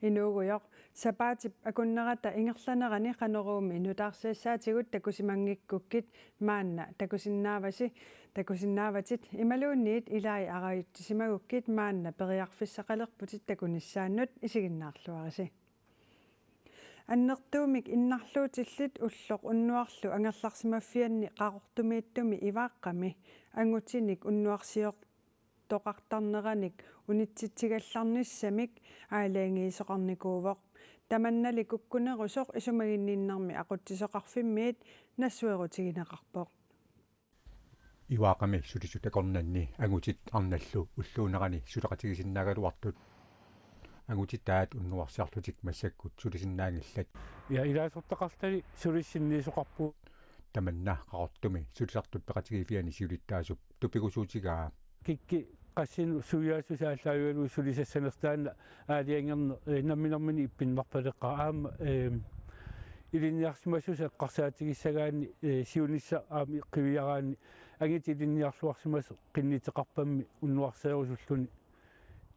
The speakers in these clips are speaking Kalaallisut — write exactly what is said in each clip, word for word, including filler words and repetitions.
Inuugujoq, sapaatip akunnerata ingerlanerani Qanoruumi nutaarsiassaatigut takusimanngikkukkit maanna takusinnaavasi, takusinnaavatit imaluunniit ilai arajutsisimagukkit maanna periarfissaqalerputit takunissaannut, isiginnaarluarisi. Annertuumik innarluutillit ulloq unnuarlu angerlarsimaffianni Qaqortumiittumi Ivaaqqami angutinik unnuarsiortoqartarneranik unitsitsigallarnissamik aalajangiisoqarnikuuvoq. Tamannali kukkunerusoq Isumaginninnermi Aqutsisoqarfimmiit nassuerutigineqarpoq. Ivaaqqami sulisut akornanni angutit arnallu ulluunerani suleqatigisinnaagaluartut. Angutitaat unnuarsiarlutik massakkut sulisinnaanngillat. Ja, ilaasortaqartali sulissinniisoqarpugut. Tamanna Qaqortumi sulisartut peqatigiiffianni siulittaasup tupigusuutigaa. Kikki qassinik suiaassusaa aallaavigalugu sulisassanersoq taanna aalajangerneq, eh, namminermini ippinnarpaleqqaarpoq aamma, eh, ilinniarsimasusut eqqarsaatigissagaanni, eh, siunissaq aamma qiviaraanni angutit ilinniarluarsimasut qinnuteqarpammi unnuarseerusulluni.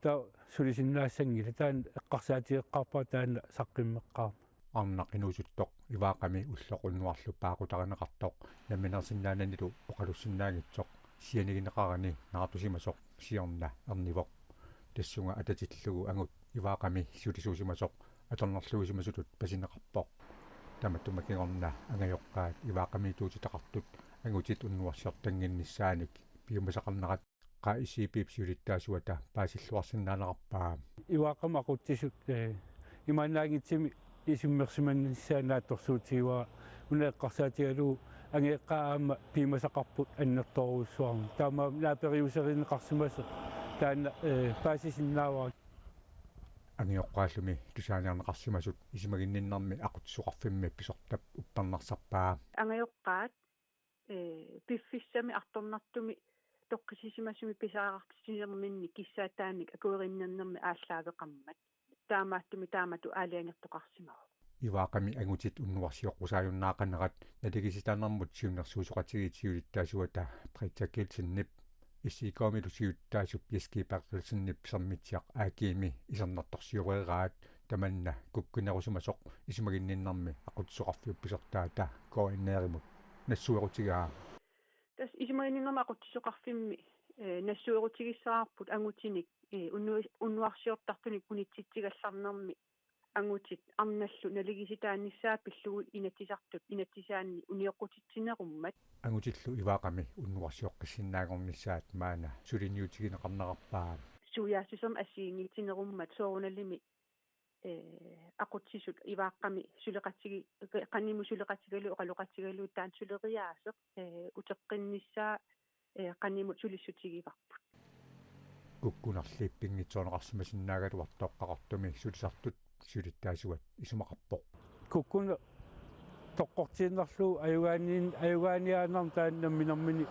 Taava sulisinnaassanngilaq, taanna eqqarsaatigeqqaarpara taanna saqqummeqqaarmat. Arnaq inuusuttoq Ivaaqqami ulloq unnuarlu paaqutarineqartoq namminersinnaananilu oqalussinnaanngitsoq sianigineqarani naartusimasoq siorna ernivoq. Tassunga atatillugu angut Ivaaqqami sulisuusimasoq atornerluisimasutut pasineqarpoq. Tamatuma kingorna angajoqqaat Ivaaqqamiittuutitaqartut angutit unnuarsiortannginnissaanik piumasaqarnerat Q I C P-p siulittaasuata paasilluarsinnaanerarpaa. Ivaaqqami aqutsisut, eh, imaannaanngitsumik isummersimanissaat naatsorsuutigivara, una eqqarsaatigalugu angajoqqaat aamma piumasaqarput annertoorujussuarmik. Taamaammat naaperiuserineqarsimasoq taanna, eh, paasisinnaavara. Angajoqqaallu tusaaniarneqarsimasut Isumaginninnermi Aqutsisoqarfimmi pisortap uppernarsarpaa. Angajoqqaat, eh, piffissami artornartumi toqqissisimasumi pisariaqartitsinerminni kissaataannik akuerinninnermi aallaaveqarmat. Taamaattumik taamatut aalajangertoqarsimavoq. Ivaaqqami angutit unnuarsioqqusaajunnaaqanerat naligiissitaanermut siunnersuisoqatigiit siulittaasuata Britta Kielsenip S I K-milu siulittaasup Jess G Berthelsenip Sermitsiaq A G-mi isersortereeraat tamanna kukkunerusimasoq Isumaginninnermi Aqutsisoqarfiup pisortaata K N R-imut nassuerutigaa. Tassa Isumaginninnermi Aqutsisoqarfimmi, eh, nassuerutigissavarput angutinik, eh, unnu-, unnuarsiortartunik unitsitsigallarnermi angutit arnallu naligiissitaanissaat pillugu Inatsisartut inatsisaanni unioqqutitsinerummat. Angutillu Ivaaqqami unnuarsioqqissinnaanngornissaat maanna suliniutigineqarnerarpaa. Suiaassusermik assigiinngitsunerummat soorunalimi, eh, aqutsisut Ivaaqqami suleqatigi-, qanimut suleqatigalugu oqaloqatigalugu taanna suleriaaseq, eh, uteqqinnissaa, eh, qanimut sulissutigivarput. Kukkunerli pinngitsoorneqarsimasinnaagaluartoq Qaqortumi sulisartut siulittaasuat isumaqarpoq. Kukkuneq toqqortiinnarlugu ajugaanniin-, ajugaaniaannarmat taanna namminermini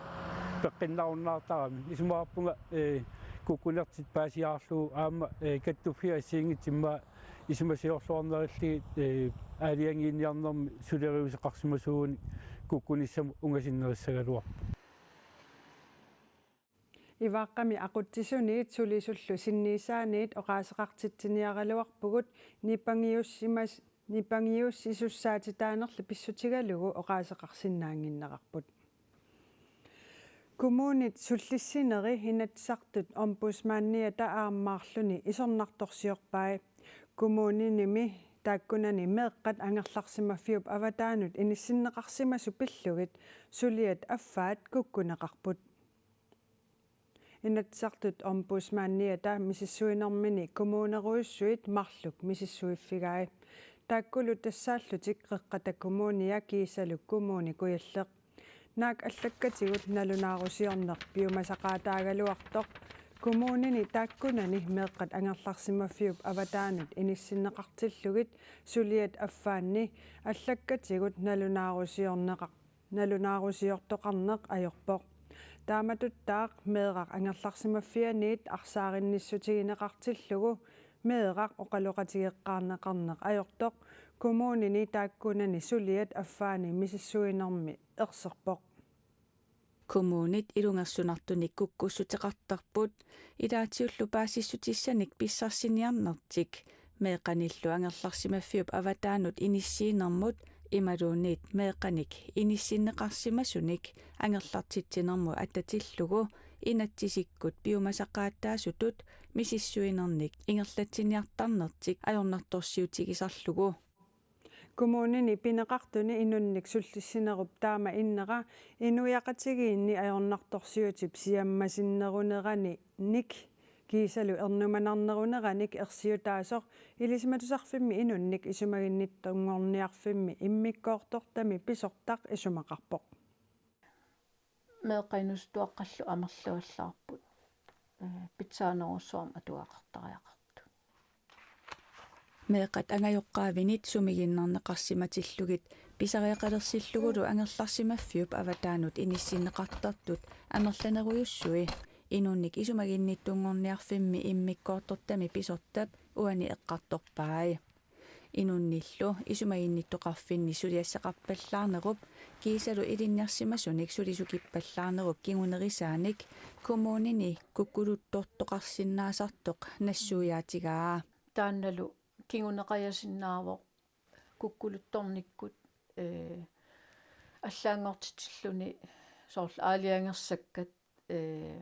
peqqinnarunnaartarami. Isumaqarpunga, eh, kukkunertik paasiaarlugu aamma, eh, kattuffiit assigiinngitsut immaqa isumasiorluarnerillugit, eh, aalajangiiniarnermi suleriuseqarsimasuunik kukkunissamut ungasinnerissagaluarpoq. Ivaaqqami aqutsisuniit sulisullu sinniisaaniit oqaaseqartitsiniaraluarpugut nipangiussimas-, nipangiussisussaatitaanerlu pissutigalugu oqaaseqarsinnaannginnerarput. Kommunit sullissineri Inatsisartut Ombudsmandiata aammaarluni isornartorsiorpai. Kommuninimi taakkunani meeqqat angerlarsimaffiup avataanut inissinneqarsimasut pillugit suliat affaat kukkuneqarput. Inatsisartut Ombudsmandiata misissuinermini kommunerujussuit marluk misissuiffigai. Taakkulu tassaallutik Qeqqata Kommunia kiisalu Kommune Kujalleq. Naak allakkatigut nalunaarusiorneq piumasaqaataagaluartoq kommunini taakkunani meeqqat angerlarsimaffiup avataanut inissinneqartillugit suliat affaanni allakkatigut nalunaarusiorneqar-, nalunaarusiortoqarneq ajorpoq. Taamatuttaaq meeraq angerlarsimaffianiit arsaarinnissutigineqartillugu meeraq oqaloqatigeqqaarneqarneq ajortoq kommunini taakkunani suliat affaani misissuinermi erserpoq. Kommunit ilungersunartunik kukkussuteqartarput, ilaatigut paasissutissanik pissarsiniarnertik Meeqqanillu angerlarsimaffiup avataanut inissiinermut imaluunniit meeqqanik inissinneqarsimasunik angerlartitsinermut atatillugu inatsisikkut piumasaqaataasutut misissuinernik ingerlatsiniartarnertik ajornartorsiutigisarlugu. Kommunini pineqartuni inunnik sullissinerup taama innera inuiaqatigiinni ajornartorsiutip siammasinneruneranik kiisalu ernumanarneruneranik ersiutaasoq Ilisimatusarfimmi inunnik isumaginnittunngorniarfimmi immikkoortortami pisortaq isumaqarpoq. Meeqqat inuusuttuaqqallu amerlavallaarput, ee, pitsaanerussuarmik atuaqartariaqartut. Meeqqat angajoqqaavinit sumiginnarneqarsimatillugit pisariaqalersillugulu angerlarsimaffiup avataanut inissinneqartartut amerlanerujussui inunnik isumaginnittunngorniarfimmi immikkoortortami pisortap uani eqqartorpai. Inunnillu isumaginnittoqarfinni suliassaqarpallaarnerup kiisalu ilinniarsimasunik sulisukippallaarnerup kingunerisaanik kommunini kukkuluttortoqarsinnaasartoq nassuiaatigaa. Taannalu kinguneqajasinnaavoq kukkuluttornikkut, ee, allaanngortitsilluni soorlu aalajangersakkat, ee,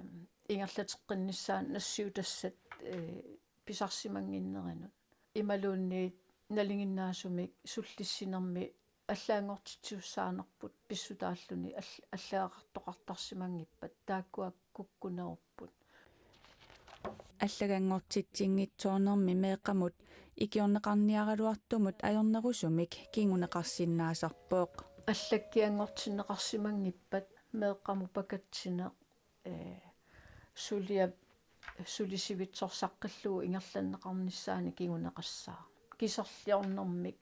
ingerlateqqinnissaannut nassiutassat, ee, pisarsimannginnerinut. Imaluunniit nalinginnaasumik sullissinermi allaanngortitsisussaanerput pissutaalluni all-, allagaqartoqartarsimanngippat taakkua kukkunerupput. Allaganngortitsinngitsoornermi meeqqamut ikiorneqarniaraluartumut ajornerusumik kinguneqarsinnaasarpoq. Allakkianngortinneqarsimanngippat meeqqamut pakatsineq, ee, suliap sulisivitsorsaqqillugu ingerlanneqarnissaanut kinguneqassaaq. Kiserliornermik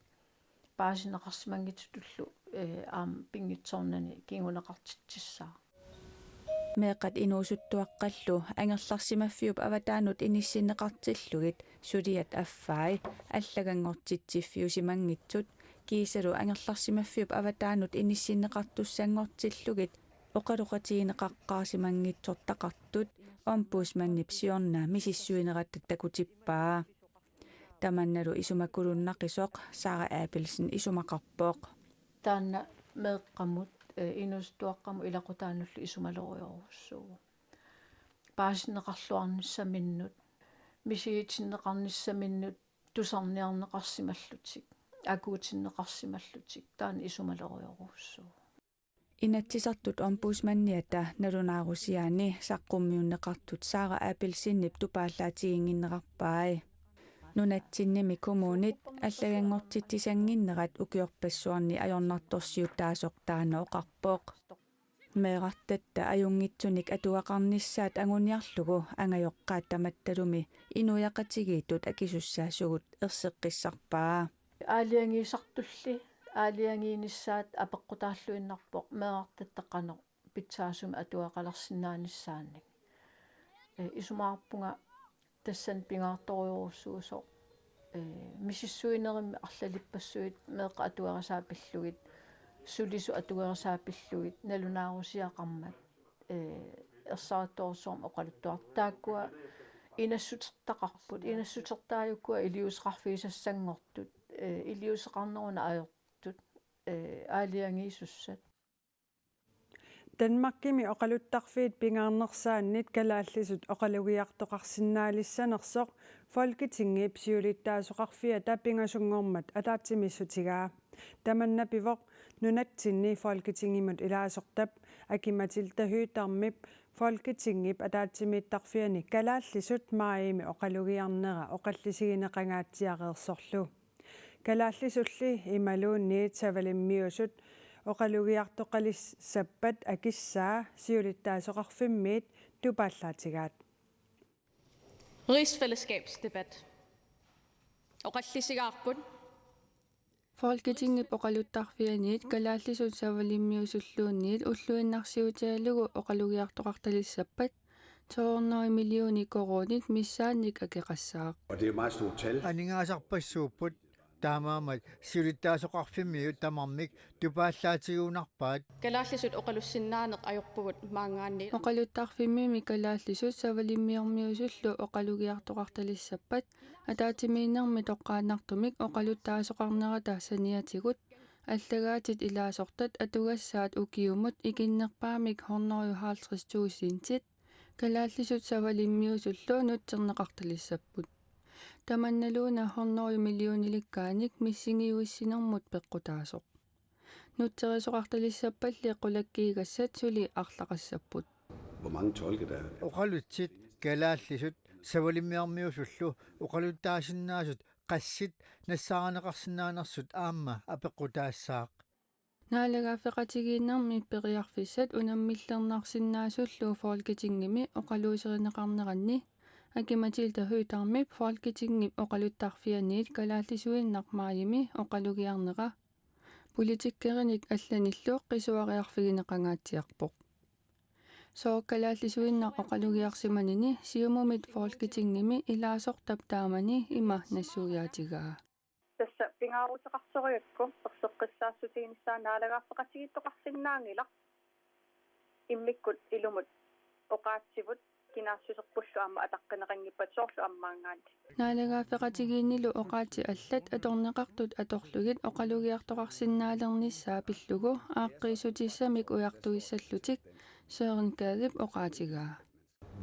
paasineqarsimanngitsutullu, ee, aamma pinngitsoornani kinguneqartitsissaaq. Meeqqat inuusuttuaqqallu angerlarsimaffiup avataanut inissinneqartillugit suliat affai allaganngortitsiffiusimanngitsut kiisalu angerlarsimaffiup avataanut inissinneqartussanngortillugit oqaloqatigineqaqqaarsimanngitsortaqartut Ombudsmandip siorna misissuineratta takutippaa. Tamannalu isumakulunnaqisoq Sara Abelsen isumaqarpoq. Taanna meeqqamut, ee, inuusuttuaqqamut ilaqutaanullu isumalerujorujussuuvoq. Paasineqarluarnissaminnut, misigitinneqarnissaminnut tusarniarneqarsimallutik, akuutinneqarsimallutik, taanna isumalerujorujussuuvoq. Inatsisartut Ombudsmandiata nalunaarusiaani saqqummiunneqartut Sara Abelsenip tupaallaatiginnginnerarpai. Nunatsinnimi kommunit allaganngortitsisannginnerat ukiorpassuarni ajornartorsiutaasoq taanna oqarpoq. Meerartatta ajunngitsunik atugaqarnissaat anguniarlugu angajoqqaat tamattalumi inuiaqatigiittut akisussaasugut erseqqissarpaa. Aalajangiisartulli aalajangiinissaat apeqqutaalluinnarpoq meerartatta qanoq pitsaasumik atugaqalersinnaanissaannik. Ee, isumaqarpunga tassani pingaartorujorujussuusoq, ee, misissuinerimmi arlalippassuit meeqqat atugarisaat pillugit, sulisut atugarisaat pillugit, nalunaarusiaqarmat, ee, ersarittorsuarmik oqaluttuartut. Taakkua inassutertaqarput, inassutertaajukua iliuuseqarfigisassanngortut, ee, iliuuseqarneruna ajortut, ee, aalajangiisussat. Danmarkimi oqaluttarfiit pingaarnersaannit kalaallisut oqalugiartoqarsinnaalissanersoq Folketingip siulittaasoqarfiata pingasunngormat ataatsimiissutigaa. Tamanna pivoq nunatsinni Folketingimut ilaasortap Aki-Matilda Høegh-Damip Folketingip ataatsimiittarfiani kalaallisut maajimi oqalugiarnera oqallisigineqangaatsiareersorlu. Kalaallisulli imaluunniit savalimmiusut oqalugiartoqalissappat akissaa siulittaasoqarfimmiit tupaallaatigaat. Rigsfællesskabsdebat. Oqallisigaarput. Folketingip oqaluttarfianiit kalaallisut savalimmiusulluunniit ulluinnarsiutigalugu oqalugiartoqartalissappat to hundrede millioner koruunit missaannik akeqassaaq. Og det er et meget stort tal. Aningaasarpassuupput. Taamaammat siulittaasoqarfimmiut tamarmik tupaallaatigunarpaat. Kalaallisut oqalussinnaaneq ajorpugut maanngaanniit. Oqaluttarfimmimi kalaallisut Savalimmiormiusullu oqalugiartoqartalissappat ataatsimiinnermi toqqaannartumik oqaluttaasoqarnerata saniatigut allagaatit ilaasortat atugassaat ukiumut ikinnerpaamik hundrede og halvtreds tusindit kalaallisut Savalimmiusullu nutserneqartalissapput. Tamannaluuna hundrede millionilikkaanik missingiuissinermut peqqutaasoq. Nutserisoqartalissappalli qulakkiigassat suli arlaqassapput. Hvor mange tolke der er. Oqalutsit kalaallisut Savalimmiormiusullu oqaluttaasinnaasut qassit nassaarineqarsinnaanersut aamma apeqqutaassaaq. Naalagaaffeqatigiinnermi periarfissat unammillernarsinnaasullu Folketingimi oqaluuserineqarneranni Aki-Matilda Høegh-Damip Folketingip oqaluttarfianiit kalaallisuinnaq maajimi oqalugiarnera politikkerinik allanillu qisuariarfigineqangaatsiarpoq. Sooq kalaallisuinnaq oqalugiarsimanini Siumumit Folketingimi ilaasortap taamani ima nassuiaatigaa. Tassa pingaaruteqarsorigakku erseqqissaassutiginissaa naalagaaffeqatigiittoqarsinnaanngilaq. Immikkut ilumut oqaatsivut kinaassuserpullu aamma ataqqineqanngippat soorlu aamma maanngaanniit. Naalagaaffeqatigiinnilu oqaatsit allat atorneqartut atorlugit oqalugiartoqarsinnaalernissaa pillugu aaqqiissutissamik ujartuissallutik Søren Gadep oqaatigaa.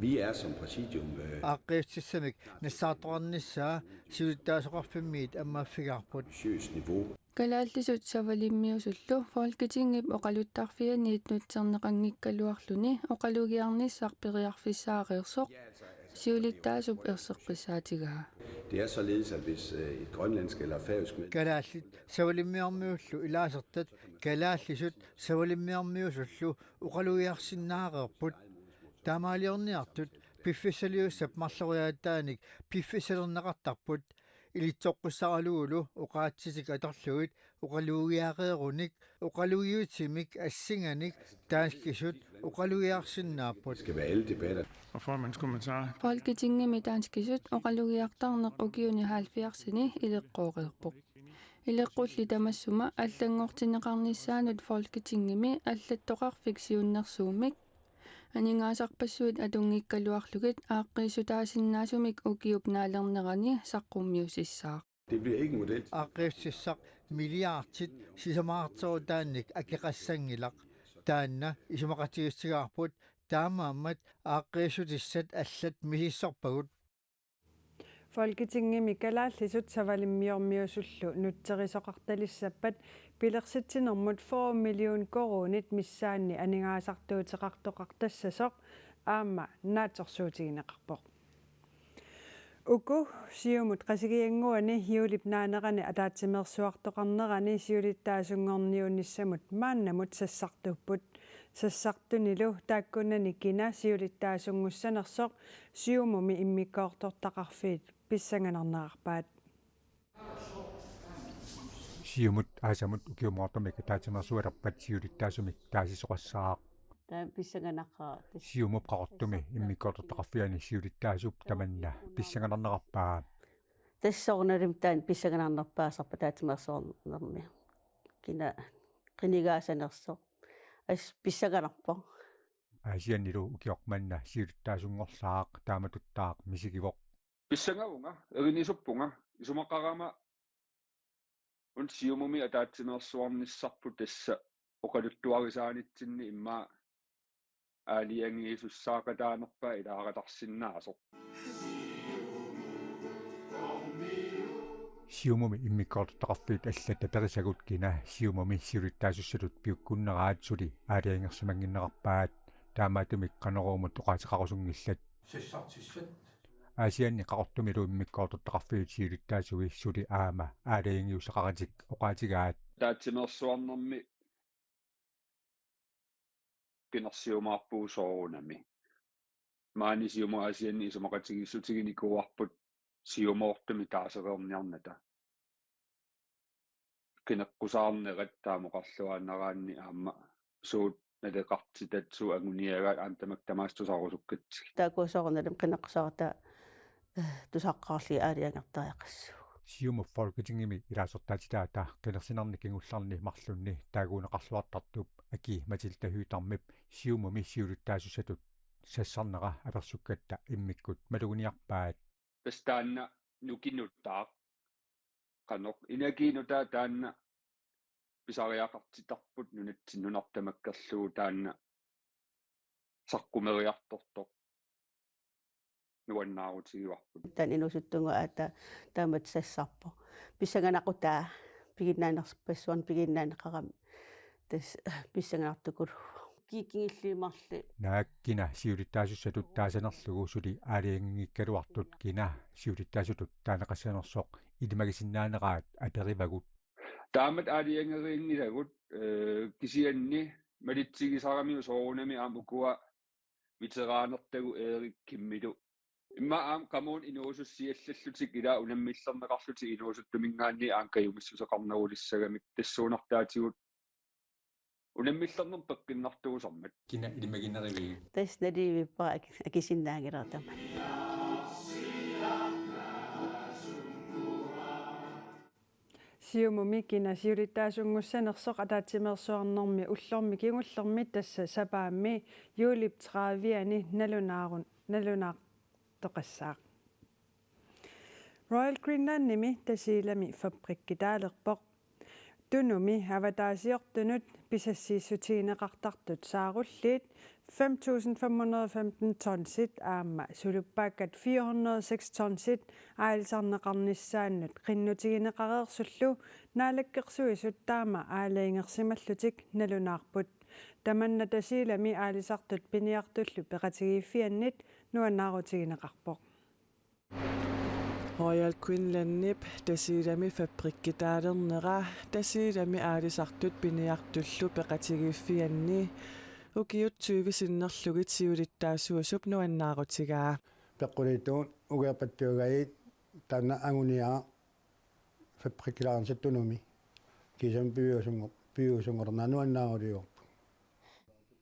Vi er som præsidium, øh, Aaqqiissutissamik nassaartoqarnissaa siulittaasoqarfimmiit ammaaffigaarput. Ambitiøst niveau. Kalaallisut Savalimmiusullu Folketingip oqaluttarfianiit nutserneqanngikkaluarluni oqalugiarnissaq periarfissaareersoq siulittaasup erseqqissaatigaa. Det er således, at hvis, øh, et grønlandsk eller færøsk med- Kalaallit Savalimmiormiullu ilaasortat kalaallisut Savalimmiormiusullu oqalugiarsinnaareerput. Taamaaliorniartut piffissaliussap marloriaataanik piffissalerneqartarput. Ilitsoqqissaralugulu oqaatsitik atorlugit oqalugiareerunik oqalugiutimik assinganik danskisut oqalugiarsinnaapput. Skal være alle debatter. Og formandens kommentar. Folketingimi danskisut oqalugiartarneq ukiuni halvfjerdsini ileqqooreerpoq. Ileqqulli tamassuma allanngortinneqarnissaanut Folketingimi allattoqarfik siunnersuummik aningaasarpassuit atunngikkaluarlugit aaqqiissutaasinnaasumik ukiup naalernerani saqqummiusissaaq. Det bliver ikke en model. Aaqqiissutissaq milliardit sisamaqarterutaannik akeqassanngilaq. Taanna isumaqatigiissutigaarput, taamaammat aaqqiissutissat allat misissorpagut. Folketingimi kalaallisut Savalimmiormiusullu nutserisoqartalissappat pilersitsinermut fyrre million koruunit missaanni aningaasartuuteqartoqartassasoq aamma naatsorsuutigineqarpoq. Uku Siumut Qasigiannguani juulip naanerani ataatsimeersuartoqarnerani siulittaasunngorniunnissamut maannamut sassartuupput. Sassartunilu taakkunani kina siulittaasunngussanersoq Siumumi immikkoortortaqarfiit pissanganarnerarpaat. Siumut aasamut ukiumoortumik ataatsimeersualerpat siulittaasumik taasisoqassaaq. Taava pissanganaqaaq. Siumup Qaqortumi immikkoortortaqarfiani siulittaasup tamanna pissanganarnerarpaa. Tassa ornalum taanna pissanganarnerpaasarpoq ataatsimeersuarnermi. Kina qinigaasanersoq. As pissanganarpoq. Aasiannilu ukioq manna siulittaasunngorlaaq, taamatuttaaq misigivoq. Pissangavunga, erinisuppunga, isumaqarama una Siumumi ataatsimeersuarnissarput tassa oqaluttuarisaanitsinni immaqa aalajangiisussaaqataanerpaat ilaaqatarsinnaasoq. Siumumi immikkoortortaqarfiit allat aperisagut kina Siumumi siulittaasussatut piukkunneraat suli aalajangersimannginnerarpaat, taamaattumik Qanoruumut oqaaseqarusunngillat. Sassartissat. Aasianni Qaqortumilu immikkoortortaqarfiit siulittaasui suli aamma aalajangiussaqaratik oqaatigaat. Ataatsimeersuarnermi qinersiumaarpugut soorunami. Maani Siumut Aasianni isumaqatigiissutiginikuuarput siumoortumik taasereerniarnata. Qineqqusaarnerat taama oqarluaannaraanni aamma suut naleqartitat, suut anguniagaat aamma tamakku tamaasa tusarusukkatsigit. Taakku soorunalumi qineqqusaartut, eh, tusaqqaarlugit aalajangertariaqassuugut. Siumup Folketingimi ilaasortaatitaata qinersinerni kingullerni marlunni taaguunneqarluartartup Aki-Matilda Høegh-Damip Siumumi siulittaasussatut sassarnera apersukkatta immikkut maluginiarpaat. Tassa taanna nukinutaaq. Qanoq energiinutaaq taanna pisariaqartitarput nunatsinni nunarput tamakkerlugu taanna saqqumeriartortoq nuannaarutigivarput. Taanna inuusuttunngooq aatsaat taamatut sassarpoq. Pissanganaqutaaq piginnaanerpassuarnik piginnaanneqarami. Tassa pissanganartukuluuvoq. Kikkut kingulliit marluk. Naak kina siulittaasussatut taasanerlugu suli aalajangiinngikkaluartut kina siulittaasutut taaneqassanersoq ilimagisinnaaneraat aperivagut. Taamatut aalajangerinngilagut, eh, kisianni malitsigisaramiuk soorunami aamma ukua veteranertagut Erik Kimmilu. Immaqa aamma qamuuna inuusussiallallutik ilaa unammillerneqarlutik inuusuttuminngaanniit aamma kajumissuseqarnerulissagamik tassuunartaatigut unammillernermut peqqinnartuusarmat. Kina ilimaginerivigit? Tassa nalivippara aki-, akisinnaanngilara tamanna. Siumumi kina siulittaasunngussanersoq ataatsimeersuarnermi ullormi kingullermi tassa sapaammi juulip tredive-ani nalunaarun-, nalunaartoqassaaq. Royal Greenlandimi Tasiilami fabrikkitaalerpoq. Tunumi avataasiortunut pisassiissutigineqartartut saarulliit fem tusind fem hundrede og femten tonsit aamma suluppaakkat fire hundrede og seks tonsit aalisarneqarnissaannut qinnutigineqareersullu Naalakkersuisut taama aalajangersimallutik nalunaarput. Tamanna Tasiilami aalisartut piniartullu peqatigiiffiannit nuannaarutigineqarpoq. Royal Greenlandip Tasiilami fabrikkitaalernera Tasiilami aalisartut piniartullu peqatigiiffianni ukiut tyve sinnerlugit siulittaasuusup nuannaarutigaa. Peqquliittugut ukiorpattuugait taanna anguniagaq fabrikkilaarnissaq Tunumi. Kiisami piviusunngor-, piviusunngornerani nuannaaruliorput.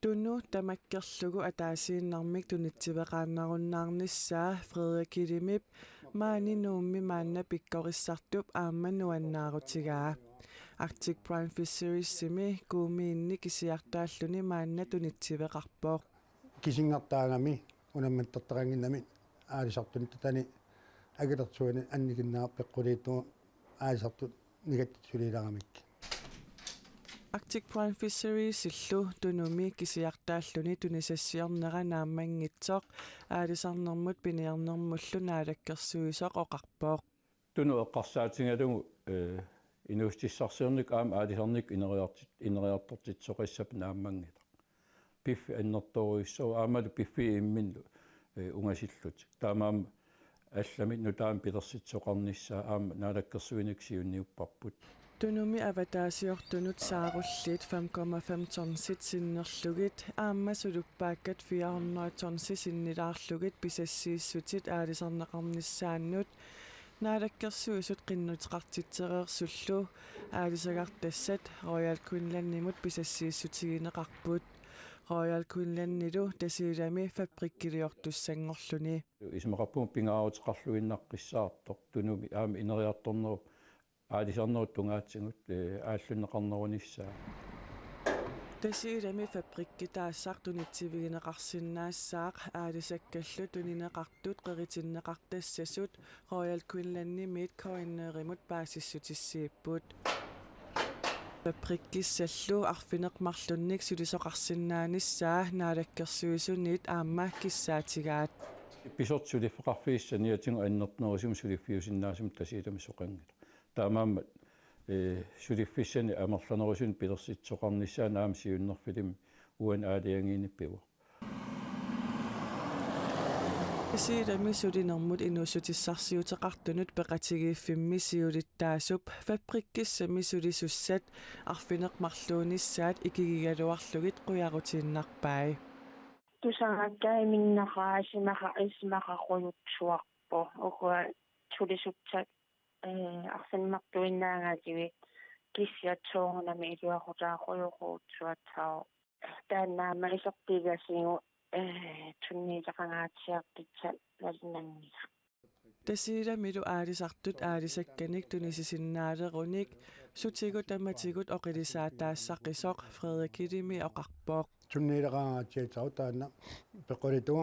Tunu tamakkerlugu ataasiinnarmik tunitsiveqaannarunnaarnissaa Frederik Kilimip maani Nuummi maanna pikkorissartup aamma nuannaarutigaa. Arctic Prime Fisheries-imi Kuumiinni kisiartaalluni maanna tunitsiveqarpoq. Kisingartaagami unammittortaqannginnami aalisartut tatani akilersuini annikinneq peqquliittugut aalisartut nigattut suliilaaramikkit. Arctic Prime Fisheriesillu Tunumi kisiartaalluni tunisassiornera naammanngitsoq aalisarnermut piniarnermullu naalakkersuisoq oqarpoq. Tunu eqqarsaatigalugu, eh, inuussutissarsiornikkut aamma aalisarnikkut ineriartit-, ineriartortitsisoqassapput naammanngitsoq. Piffissaq annertoorujussuuvoq aammalu piffissap imminnut, eh, ungasillutik. Taamaammat allamik nutaamik pilersitsisoqarnissaa aamma naalakkersuinikkut siunniupparput. Tunumi avataasiortunut saarulliit fem komma fem tonsit sinnerlugit aamma suluppaakkat fire hundrede tonsit sinnilaarlugit pisassiissutit aalisarneqarnissaannut Naalakkersuisut qinnuteqartitsereersullu aalisagartassat Royal Greenlandimut pisassiissutigineqarput. Royal Greenlandilu Tasiilami fabrikkiliortussanngorluni. Isumaqarpunga pingaaruteqarluinnaqqissaartoq Tunumi aamma ineriartornerup aalisarnerup tungaatigut, eh, aallunneqarnerunissaa. Tasiilami fabrikkitaassaq tunitsivigineqarsinnaassaaq aalisakkallu tunineqartut qeritinneqartassasut Royal Greenlandimiit KNR-imut paasissutissiipput. Fabrikkissallu arfineq-marlunnik sulisoqarsinnaanissaa Naalakkersuisuniit aamma kissaatigaat. Pisortat suliffeqarfigisat saniatigut annertunerusumik suliffiusinnaasumik Tasiilami soqanngilaq. Taamaammat, eh, suliffissanik amerlanerusunik pilersitsisoqarnissaanut aamma siunnerfilimmik uani aalajangiineq pivoq. Tasiilami sulinermut inuussutissarsiuteqartunut peqatigiiffimmi siulittaasup fabrikkissami sulisussat arfineq-marluunissaat ikigigaluarlugit qujarutiinnarpai. Tusagakka iminnaqa isimaqa-, isimaqa qujutsuarpoq. Ukua sulisussat, eh, arfineq-marluinnaagakkit kisiat soorunami iluaqutaat qujuqujutsuassaagut. Taanna aamma isertipigisigut, eh, tunniuteqangaatsiartussat nalunaanngilaq. Tasiilamilu aalisartut aalisakkanik tunisisinnaaleruni sutigut tamatigut oqilisaataassaqisoq Frederik Hillimi oqarpoq. Sunniileqaangaatsiassarut taanna peqqulitu,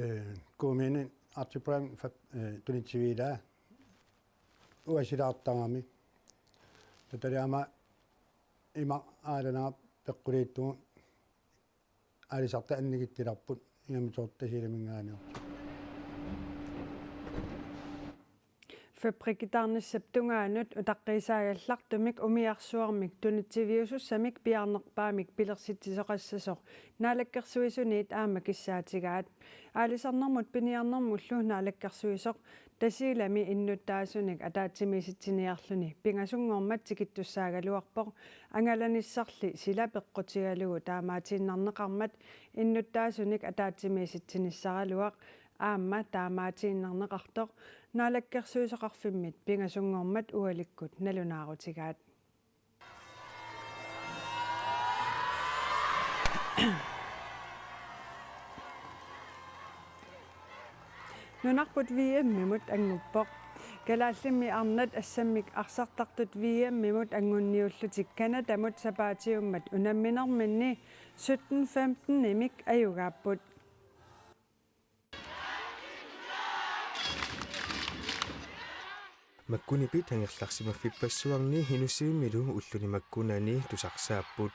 eh, kommuni Arctic Prime fat-, eh, tunitsiviilaa uasilaartarami. Tataliama ima aalana peqquliittugu aalisartut annigitsilerput ingammik Tasiilaminngaanniit. Fabrikkitaarnissap tungaanut utaqqiisaagallartumik umiarsuarmik tunitsiviusussamik piaarnerpaamik pilersitsisoqassasoq Naalakkersuisuniit aamma kissaatigaat. Aalisarnermut piniarnermullu Naalakkersuisoq Tasiilami innuttaasunik ataatsimiisitsiniarluni pingasunngormat tikittussaagaluarpoq, angalanissarli sila peqqutigalugu taamaatiinnarneqarmat innuttaasunik ataatsimiisitsinissaraluaq aamma taamaatiinnarneqartoq Naalakkersuisoqarfimmit pingasunngormat ualikkut nalunaarutigaat. Nunarput V M-imut annguppoq. Kalaallimmi arnat assammik arsartartut V M-imut anngunniullutik Canadamut sapaatiummat unamminerminni sytten femten-imik ajugaapput. Makkunipit angerlarsimaffippassuarni Inussivimmilu ulluni makkunani tusarsaapput.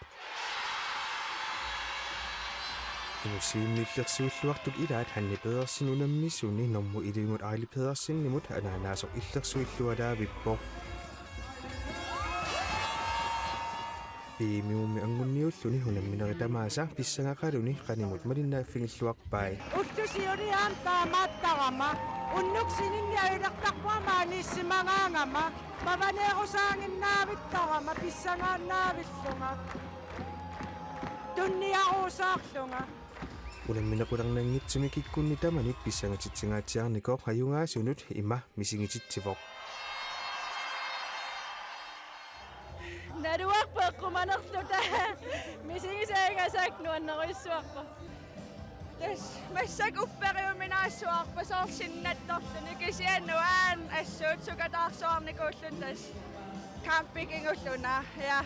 Inussivimmi illersuilluartut ilaat Hanne Pedersen unammisuni normu ellevemut Aili Pedersenimut anaanaasoq illersuillualaavippoq. V M-imummi anngunniulluni unamminerit tamaasa pissangaqaluni qanimut malinnaaffigilluarpai. Ullut siuliani taamaattarama, unnuk sininni ajulertarpunga maaniissimagaangama, pavaneerusaaginnaavittarama pissangaannaavillunga, tunniaruusaarlunga. Unamminequlernanngitsumi kikkunnit tamanit pissangatitsingaatsiarnikoq ajugaasunut ima misigititsivoq. Naluarput eqqumanerluta. Misigisaagassaaq nuannerujussuarpoq. Tassa massakkut upperiuminaassuarpoq soorlu sinnattorluni kisianni uanga assut sukataarsuarnikuulluni tassa kampikingulluuna. Ja.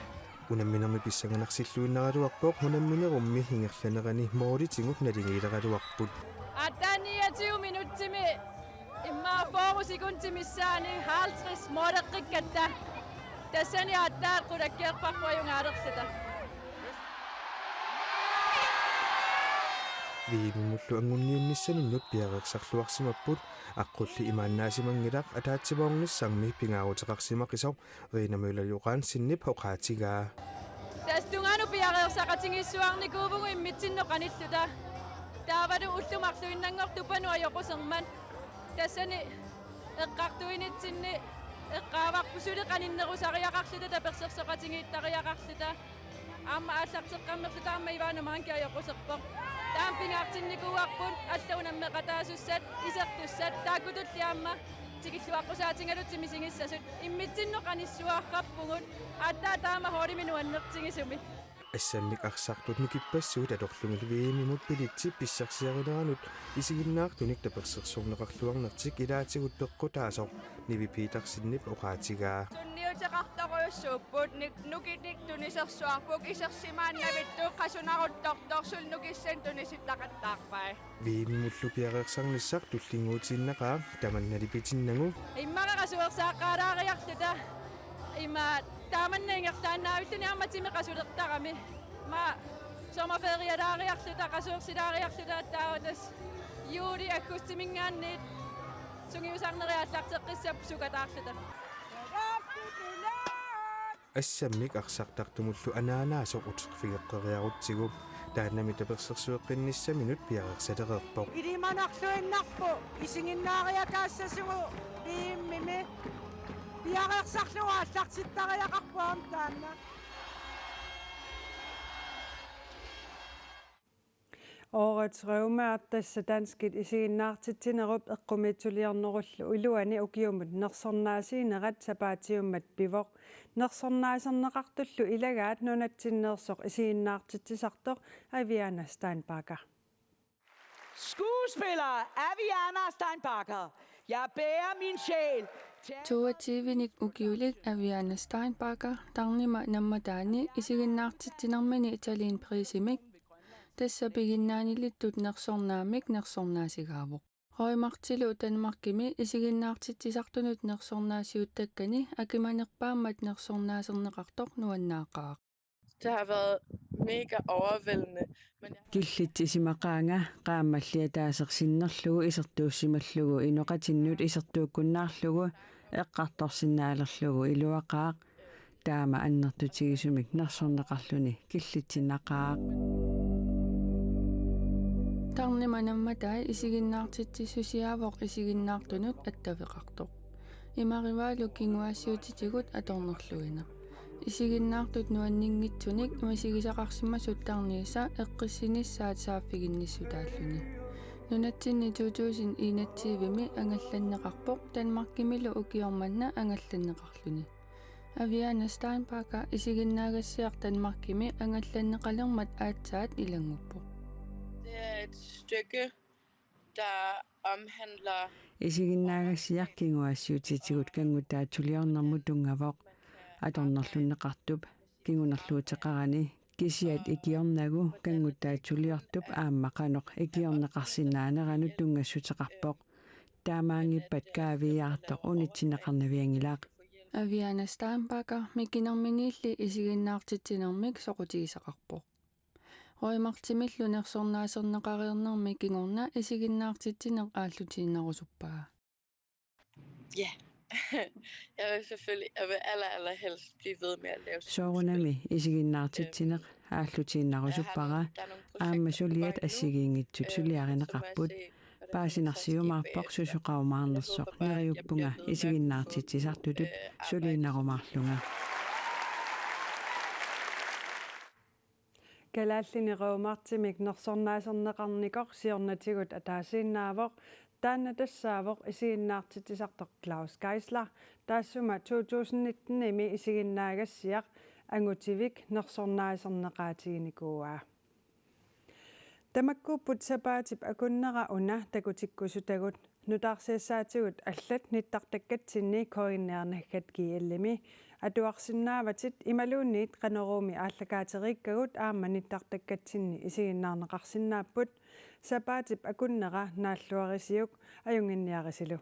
Unamminermi pissanganarsilluinnaraluarpoq unamminerummi ingerlanerani moolitigut naligiileraluarput. Aatsaat niogtyve minutsimi immaqa fyrre sekundit missaanni halvtreds mooleqqikkatta. Tassani aatsaat qulakkeerparput ajugaalerluta. V M-imullu anngunniunnissaminnut piareersarluarsimapput, aqqulli imaannaasimanngilaq ataatsimoornissarmi pingaaruteqarsimaqisoq Rina Møller Johansenip oqaatigaa. Tassa tungaanut piareersaqatigiissuarnikuuvugut immitsinnut qanilluta. Taavalu ullut marluinnanngortut Tupanut ajoqusermat. Tassani eqqartuinitsinni eqqaavarput suli qaninnerusariaqarluta, tapersersoqatigiittariaqarluta. Aamma aallarteqqammerluta aamma Ivana Manki ajoquserpoq. Taama pingaartinnikuuarput allat unammeqataasussat, isertussat, taakkutulli aamma tikilluaqqusaatigalugit misigissasut. Immitsinnut qanissuararpugut, aatsaat taama holdimi nuannertigisumik. Assammik arsartut nukippassuit atorlugit V M-imut bilitsit pissarsiarineranut isiginnaartunik tapersersorneqarluarnertik ilaatigut peqqutaasoq Nivi Petersenip oqaatigaa. Sunniuteqartorujussuupput, nik-, nukinnik tunisersuarput, isersimaannavittut qasunaruttortoq suli nukissanik tunisittaqattaarpai. V M-imullu piareersarnissaq tullinnguutiinnaqaaq tamanna lipitinnagu. Immaqa qasuersaaqqaalaariarluta. Ima taamanna ingerlaannaavilluni aamma timi qasulertarami. Ima sommerferialaariarluta, qasuersilaariarluta, taava tassa juuli aggustiminngaanniit sungiusarnerit aallarteqqissapput sukataarluta. Assammik arsartartumullu anaanaasoq uterfigeqqeriarutsigu. Taannami tapersersueqqinnissaminut piareersalereerpoq. Ilimanarluinnarpoq isiginnaariakaassasugut V M-imi. Piareersarlugu aallartittariaqarpoq aamma taanna. Årets Røvmær, tassa danskit isiginnaartitsinerup eqqumiitsuliornerullu iluani ukiumut nersornaasiinerat sapaatiummat pivoq. Nersornaaserneqartullu ilagaat nunatsinneersoq isiginnaartitsisartoq Aviana Steinbacher. Skuespiller Aviana Steinbacher, jeg bærer min sjæl til... Toogtyvenik ukiulik Aviana Steinbacher tarnima nammataani isiginnaartitsinermini Tallinn Prisimik, tassa piginnaanilittut nersornaammik, nersornaasigaavoq. Roy Martilu Danmarkimi isiginnaartitsisartunut nersornaasiuttakkani akimanerpaammat nersornaaserneqartoq nuannaaqaaq. Det har været mega overvældende, men jeg har... Killitsisimaqaanga, qaammalliataaseq sinnerlugu isertuussimallugu inoqatinnut isertuukkunnaarlugu eqqartorsinnaalerlugu iluaqaaq. Taama annertutigisumik nersorneqarluni killitsinnaqaaq. Tarnima nammatai isiginnaartitsissusiaavoq isiginnaartunut attaveqartoq. Imarivaalu kinguaassiuutitigut atornerluineq. Isiginnaartut nuanninngitsunik misigisaqarsimasut tarniisa eqqissinissaat saaffiginnissutaalluni. Nunatsinni to tusind enogtyve-mi angallanneqarpoq, Danmarkimilu ukioq manna angallanneqarluni. Aviana Steinbacher isiginnaagassiaq Danmarkimi angallanneqalermat aatsaat ilannguppoq. Det er et stykke, der omhandler... Isiginnaagassiaq kinguaassiuutitigut kanngutaa suliornermut tunngavoq. Atornerlunneqartup kingunerluuteqarani, kisiat ikiornagu kanngutaa suliortup aamma qanoq ikiorneqarsinnaaneranut tunngassuteqarpoq. Taamaanngippat kaaviiaartoq unitsinneqarnavianngilaq. Aviana Steinbacher mikinerminiilli isiginnaartitsinermik soqutigisaqarpoq. Roy Martimillu nersornaaserneqareernermi kingorna isiginnaartitsineq aallutiinnarusuppaa. Ja. Jeg vil selvfølgelig, jeg vil aller, aller helst blive ved med at lave skuespil. Soorunami isiginnaartitsineq aallutiinnarusuppara, aamma suliat assigiinngitsut suliarineqarput. Paasinarsiumaarpoq susoqarumaarnersoq, neriuppunga isiginnaartitsisartutut suliinnarumaarlunga. Kalaallini Roy Martimik nersornaaserneqarnikoq siornatigut ataasiinnaavoq, taanna tassaavoq isiginnaartitsisartoq Claus Geisler, taassuma to tusind nitten-imi isiginnaagassiaq Angutivik nersornaaserneqaatiginikuuaa. Tamakkuupput sapaatip akunnera una takutikkusutagut. Nutaarsiassaatigut allat nittartakkatsinni K N R naggat G L-imi atuarsinnaavatit imaluunniit Qanoruumi aallakaateriikkagut aamma nittartakkatsinni isiginnaarneqarsinnaapput. Sapaatip akunnera naalluarisiuk, ajunnginniarisilu.